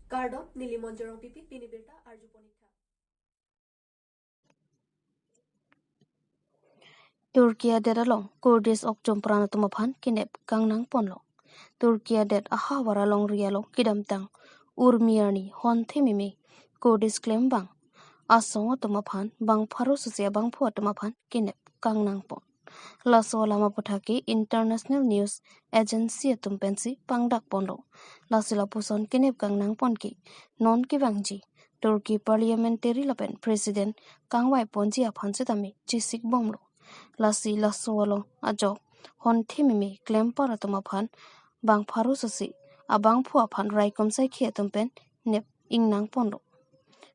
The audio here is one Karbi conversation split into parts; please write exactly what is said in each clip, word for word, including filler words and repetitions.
Kardom, neli Monjorong Pipi, pini birta arju ponik tha. Turkey adet along Kurdish okchum pran atum aphan kenep kangnang ponlo. Turkey adet ahavar alongri along kedamtang Urmi arni honthememe Kurdish klembang asong atum aphan bang pharo suse abangphu atum aphan kenep kangnang pon. Laso alam aputhak ke International News Agency atum pensi pangdak ponlo. Lasi lapuson kenep kangnang pon ke non kevangji Turkey Parliamentary lapen President kangvai ponji aphan setame chesik bomlo. Lasi laso along ajok honthememe klempar atum aphan bang pharo suse abangphu aphan raikom saikhi atum pen nep ingnang ponlo.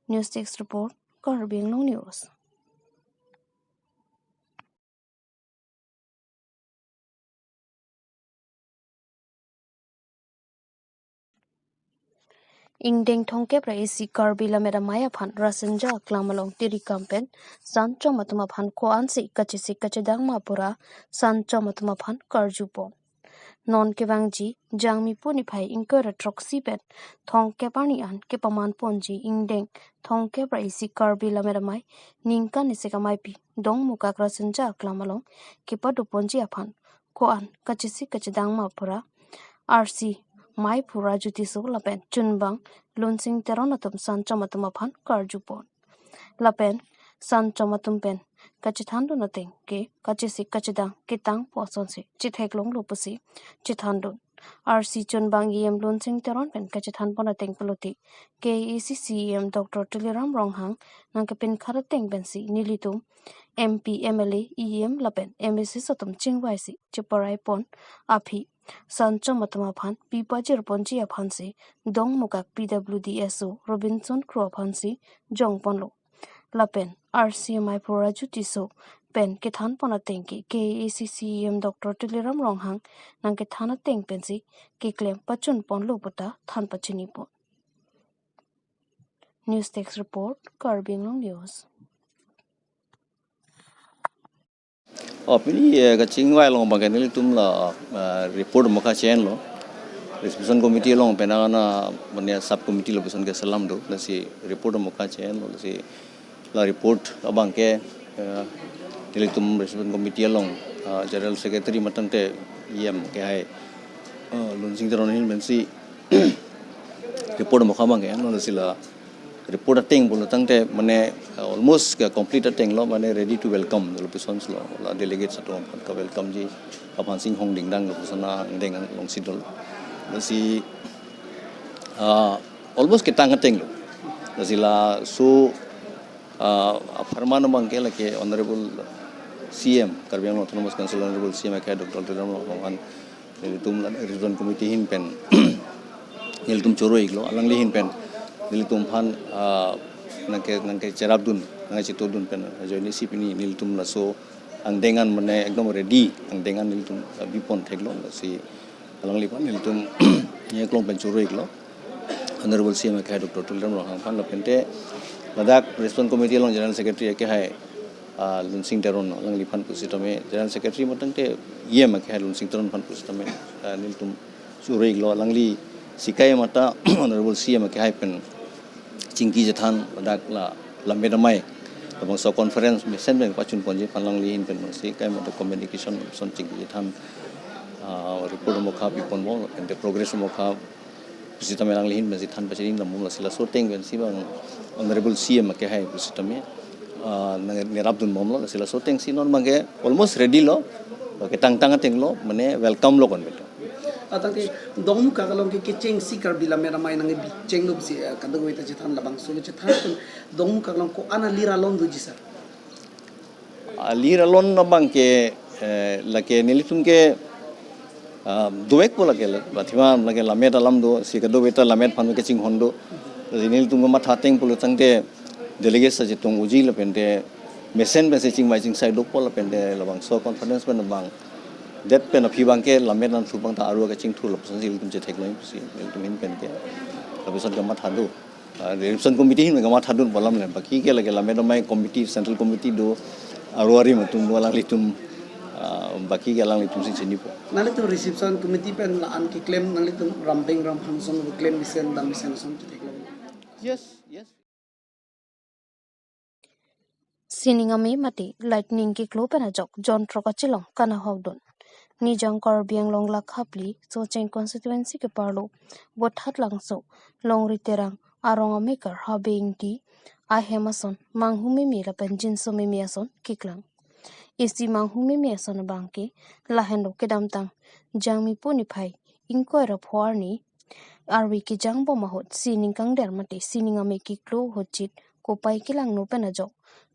News Desk Report, Karbi Anglong News. Ingdeng thomkep ra isi Karbi Lammet Amei aphan Rasinja Aklam along tirikam pen sanchom atum aphan ko-ansi kachesik kachedang ma pura sanchom atum aphan karju pon. Non kevangji Jangmi pu niphai ingkoi ra throksi pen thomkep arni an kepaman ponji ingdeng thomkep ra isi Karbi Lammet Amei ningkan isi kamaipi Dongmukak Rasinja Aklam along kepado ponji aphan ko-an kachesik kachedang ma pura arsi maiphu Raju Tisso lapen chunbang Lunsing Teron atum sanchom atum aphan karju pon. Lapen sanchom atum pen kachethandun ateng ke kachesik kachedang ketang pu asonsi chetheklonglo pusi chethandun. Arsi chunbang E M Lunsing Teron pen kachethan pon ateng pulote K A A C C E M Doctor Tuliram Ronghang nangkepinkhat ateng pensi nelitum M P, M L A, E M lapen M A Cs atum chingvaisi cheparai pon aphi sanchom atum aphan pi pajir ponji aphansi Dongmukak P W D S O Robinson Kro aphansi jong ponlo. Lapen arsi maiphu Raju Tisso pen kethan pon ateng ke K A A C C E M Doctor Tuliram Ronghang nangkethan ateng pensi keklem pachun ponlo puta than pachini pon. News Desk Report, Karbi Anglong News. Oh, pini, eh, kachingvai along abang ke nelitum la, eh, report mokha chenlo. Resolution committee along pen ana mane sub committee lo puson ke selam do. Lasi report mokha chenlo. Lasi la report abang ke, eh, nelitum resolution committee along, eh, general secretary matang te E M ke hai, eh, Lunsing Teron ahin pensi report mokha abang ke, no, lasi la report ateng pulo tangte mane, uh, almost ke complete ateng lo, mane ready to welcome lo puson lo, la delegates atum aphan ka welcome ji aphan singhong dingdang lo puson angdeng alongsi dolo. Lasi, uh, almost ketang ateng lo. Lasi laso, uh, apharman abang ke lake Honorable C M, Karbi Anglong Autonomous Council Honorable C M akhai Doctor Tuliram Ronghang nelitum la revision committee ahin pen nelitum choro-iklo, alangli ahin pen nelitum aphan, ah, nangke, nangkecherapdun, nangkachetodun pen ajoine si pini nelitum laso angdeng an mane ekdom ready angdeng an nelitum, ah, bipon theklo, lasi alangliphan nelitum ningjeklong pen choro-iklo. Honorable C M akhai Doctor Tuliram Ronghang aphan lapen te ladak response committee along General Secretary akhai, ah, Lunsing Teron alangliphan pusitame, General Secretary matang te E M akhai Lunsing Teron aphan pusitame, ah, nelitum choro-iklo, alangli si kaimata Honorable C M akhai pen chingki chethan ladak la Lammet Amei labangso conference mesen pen pachun ponji aphan alangli ahin pen si kaimata communication son chingki chethan, ah, report mokha piponbom lapen te progress mokha pusitame alangli ahin pensi than pachini dambom, lasi laso ateng pensi bang Honorable C M akhai pusitame, ah, nang nerapdunbomlo, lasi laso atengsi non abang ke almost ready lo, ketangtang ateng lo, mane welcome lo kon beto. Atang te Dongmukak along ke kechengsi Karbi Lammet Amei nangkebi chenglo pusi, eh, kadokave ta chethan labangso lo chethan pun Dongmukak along ko-an alir alon doji sir? Alir alon abang ke, eh, lake nelitum ke, ah, dovekpo lake la, athema lake Lammet alam do, si kadokave ta Lammet aphan kechinghon do. Lasi nelitum kematha ateng pulo tangte delegate sajitung uji lapen te mesen pensi chingvai chingsai dokpo lapen te labangso conference pen abang det pen aphi abang ke Lammet an thu abang ta aru kachingthur lapuson si nelitum chetheklong pusi nelitum ahin pen ke lapuson kematha do. Ah, revision committee ahin kemathadunpo alam le. Baki ke lake Lammet Amei committee, central committee do, aru arim atum do, alanglitum, ah, Baki ke alanglitum si chinipo. Nanglitum reception committee pen la-an keklem, nanglitum Rambeng Ramphang ason keklem mesen dam mesen ason keklem. Yes, yes. Sining ame mate lightning keklo pen ajok jon throk achelong kanahokdun. Nijang Karbi Anglong lake phli Socheng constituency ke parlo Bothatlangso Longri Terang arong amekar Habe Ingti ahem ason manghu meme lapen jinso meme ason keklang. Isi manghu meme ason abangke lahenlo, kedamtang Jangmi pu niphai ingkoi ra pho arni arve kejang bom ahut sining kangder mate sining ame keklo ahut chit kopai kelangno pen ajok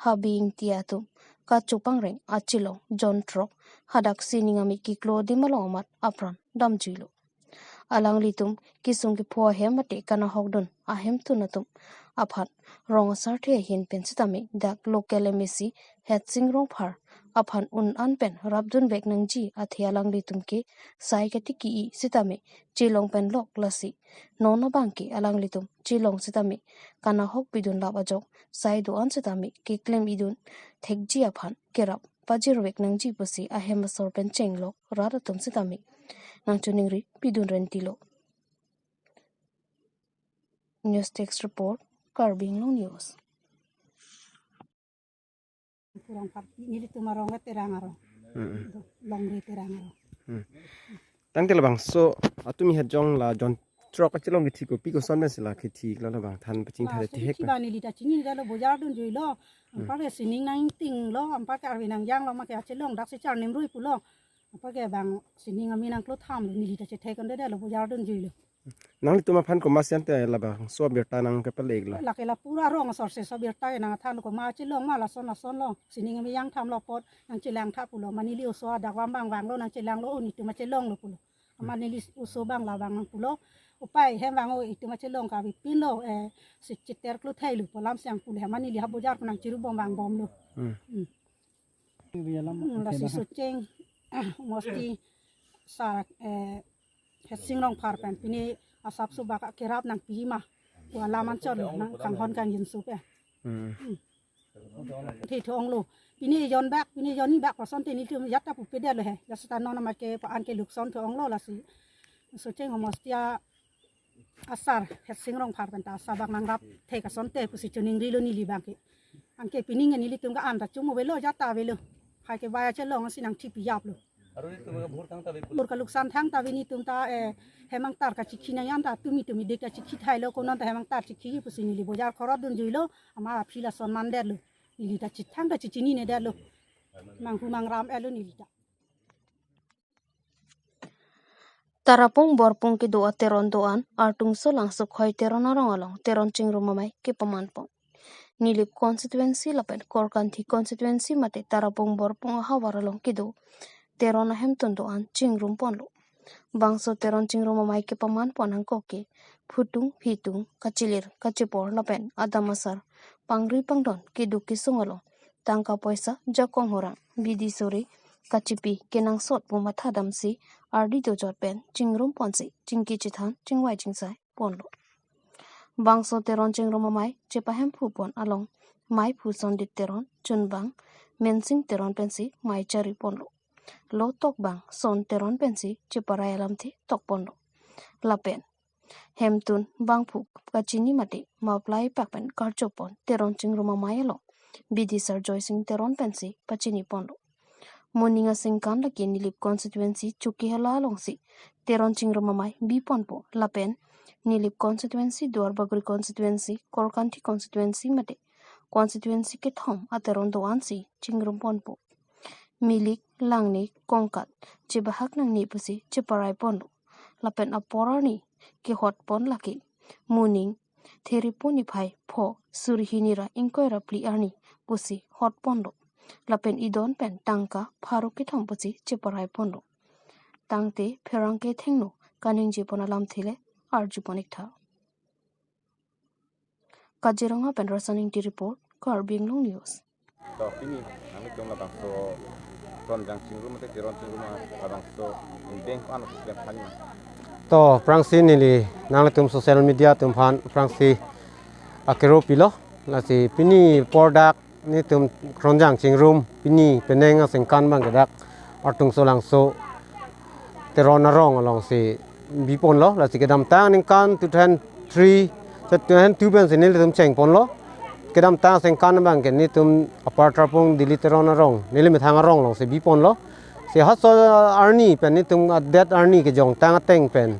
Habe Ingti atum kachopangreng achelong jon throk hadak sining ame keklo adim along amat apran damjuilo. Alanglitum kesung kepho ahem mate kanahokdun ahemtun atum aphan rong asarthe ahin pen sitame dak local M A C Hetsing Rongphar aphan un-an pen rapdunvek nangji athe alanglitum ke sai katiki-i sitame chelong pen lok, lasi non abangke alanglitum chelong sitame kanahok pidun lap ajok sai do-an sitame keklem idun thekji aphan kerap pajirvek nangji pusi ahem asor pen chenglok rat atum sitame nangchoningri pidun rentilo. News Desk Report, Karbi Anglong News. Kurang parti nelitum arong ke Terang arong. Mm-mm. Longri Terang arong. Mm. Tangte labangso atum ihet jong la jon throk achelong kethi kopi koson pen si la kethi la labang than pachingthai. Ah, so thek kethi ba. Ba neli ta chinine detlo, bojar dunjuilo. Hmm. Anparke sining nangtinglo, anparke arve nangjanglo, mate achelong dak si charnim rui pulo. Anparke bang sining ame nangklo thamlo, neli ta chethek konde detlo, bojar dunjuilo. Nanglitum aphan komatsi ante labangso abirta nangkepaleklo? Lake la pura rong asor si so birta nangthanlo, komat achelong ma lason lasonlo. Sining ame yang thamlo apot nangchelang tha pulo. Mane neli oso adak vam bang vanglo, nangchelanglo, o netum achelonglo pulo. Amat neli oso bang labang nang pulo. Opai hem vang o, itum achelong kave pinlo, eh, si chiter klo thailo pu alam si nang pulo. Amat neli ha bojar pu nangchiru bom vang bomlo. Hmm. Hmm. Hmm, lasi Socheng, ah, mosti sa, eh, Hetsing Rongphar pen pine asap so bak kerap nangpi ma pu alam anchot lo, nangkanghon kangjinso pen. Hmm. Hmm. Thethonglo. Pine jon bak, pine jon ni bak pu asonte nelitum jat ta pupedetlo he. Jat seta non amat ke pa-an ke lukson thonglo, lasi Socheng homosti asar Hetsing Rongphar pen ta asap bak nangrap thek asonte pusi choningrilo neli abangke. Anke pining nelitum ke-an ta chum avelo, jat ta avelo. Hai ke bai achelong si nangthi pijaplo. Bur kaluksan thangta ave netum ta, eh, hem angtar kachikhi nang-an ta tumi tumi dik ta chikhi thailo, konon ta hem angtar chikhi pusi neli bojar khorot dunjuilo, amat aphi lason mandetlo. Neli ta chithang ta chichinine detlo. Manghu mangram etlo neli ta. Tarapung Borpung kedo a Teron do-an Artungso Langsokhoi Teron arong along Teron Chingrum Amei kepamanpon. Nilip constituency lapen Korkanthi constituency mate Tarapung Borpung ahavar along kedo Teron ahemtun do-an chingrumponlo. Bangso Teron Chingrum Amei kepamanpon angko ke phutung phitung, kachilir kachipor lapen adam asar pangri pangdon, keduk kesung along tangka poisa, jakong horang, bidi sore kachipi kenangsot pu mathadamsi ardi dojot pen chingrumponsi chingki chithan chingvai chingsai ponlo. Bangso Teron Chingrum Amei chepahemphupon along meiphu Sondit Teron, chunbang Mensing Teron pensi mei chariponlo. Lo tokbang Son Teron pensi cheparai alamthe tokponlo. Lapen hemtun bangphu kachini mate maplai pak pen karchopon Teron Chingrum Amei along bidi sar Joysing Teron pensi pachiniponlo. Moning asengkan lake Nilip constituency Chokihola alongsi Teron Chingrum Amei biponpo lapen Nilip constituency, Duarbagori constituency, Korkanthi constituency mate constituency kethom a Teron do-ansi chingrumponpo. Milik, langne, kongkat chebahak nangne pusi cheparaiponlo. Lapen apor arni kehotpon lake moning Theripo niphai pho suri hini ra ingkoi ra phli arni pusi hotponlo. Lapen idon pen tangka pharo kethom pusi cheparaiponlo. Tangte pherangke thengno kaningjepon alamthe le arjupon iktha. Kaziranga pen Rasan Ingti report, Karbi Anglong News. To, pini nanglitum labangso Teron jang chingrum mate Teron chingrum labangso beng ko-an klem thanji ma? To, aphrangsi neli nanglitum social media atum aphan aphrangsi akero pilo. Lasi pini pordak netum Teron jang chingrum pini penang asengkan abang ke dak Artungso Langso Teron arong alongsi biponlo, lasi kedamtang ningkan two thousand three, two thousand two pensi nelitum chengponlo. Kedamtang asengkan abangke netum Upper Tarapung Dili Teron arong, neli methang arong alongsi biponlo. Si halaso arni pen netum adet arni kejongtang ateng pen,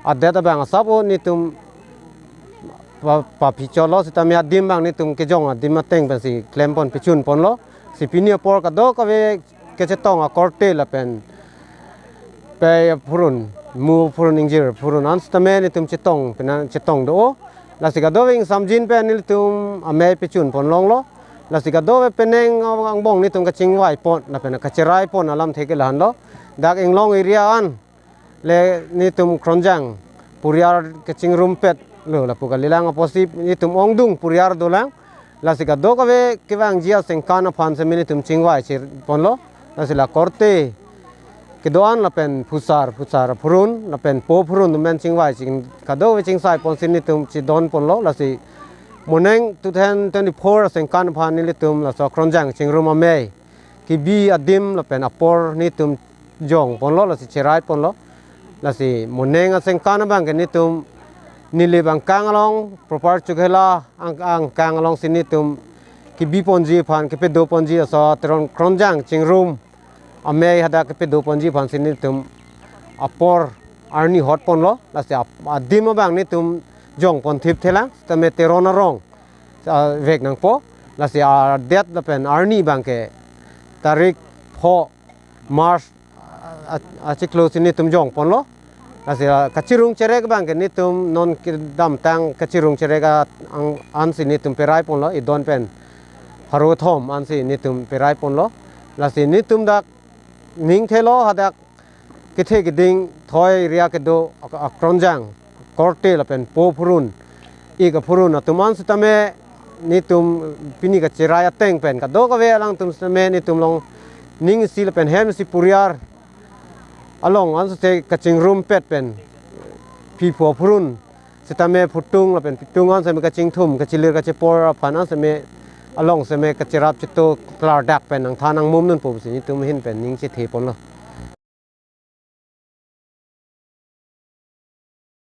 adet abang asap-o netum pa, papichotlo, sitame adim abang netum kejong adim ateng pensi klempon pichunponlo. Si pini apor kadokave kechetong akorte lapen pei aphurun, mu aphurun, ingjir aphurun an sitame netum chetong, pina chetong do. Lasi kadokave ingsamjin pen nelitum amei pichunpon longlo. Lasi kadokave penang angbong netum kachingvaipon lapen kacheraipon alamthe ke lahenlo. Dak Inglong area an le netum Kronjang puriar kachingrumpetlo, lapu kalilang apotsi netum ongdung puriar dolang. Lasi kadokave kevangji asengkan aphan seme netum chingvai chiponlo. Lasi la korte kedo-an lapen phusar, phusar aphurun lapen po aphurun atum pen chingvai ching, kadokave chingsaiponsi netum chedonponlo. Lasi moning two thousand twenty-four asengkan aphan nelitum laso Kronjang chingrum amei kebi adim lapen apor netum jongponlo, lasi cheraiponlo. Lasi moning asengkan abangke netum Nilip angkang along, proper Chokhela ang, angkang alongsi netum kebiponji aphan, kepadoponji laso Teron Kronjang chingrum amei hadak kepadoponji aphansi netum apor arni hotponlo. Lasi ap, adim abang netum jongpon thipthelang, sitame Teron arong a, vek nangpo. Lasi adet lapen arni abangke tarik pho March a, a, achiklo si netum jongponlo. Lasi, a, kachirung cherek abangke netum non kedamtang kachirung cherek a, ang, ansi netum peraiponlo, idon pen pharo thom ansi netum peraiponlo. Lasi netum dak ningthelo, hadak kethe keding thoi ria kedo ak, akronjang korte lapen po aphurun, ik aphurun atum an sitame netum pini kacherai ateng pen kadokave alangtum sitame netum along ning isi lapen hem isi puriar along ansose kachingrumpet pen phi pho aphurun sitame phutung lapen pitung an sitame kachingthum, kachelir kachepor aphan an sitame along sitame kacherap cheto klardak pen nangthan nangmumdunpo pusi netum ahin pen ning chetheponlo.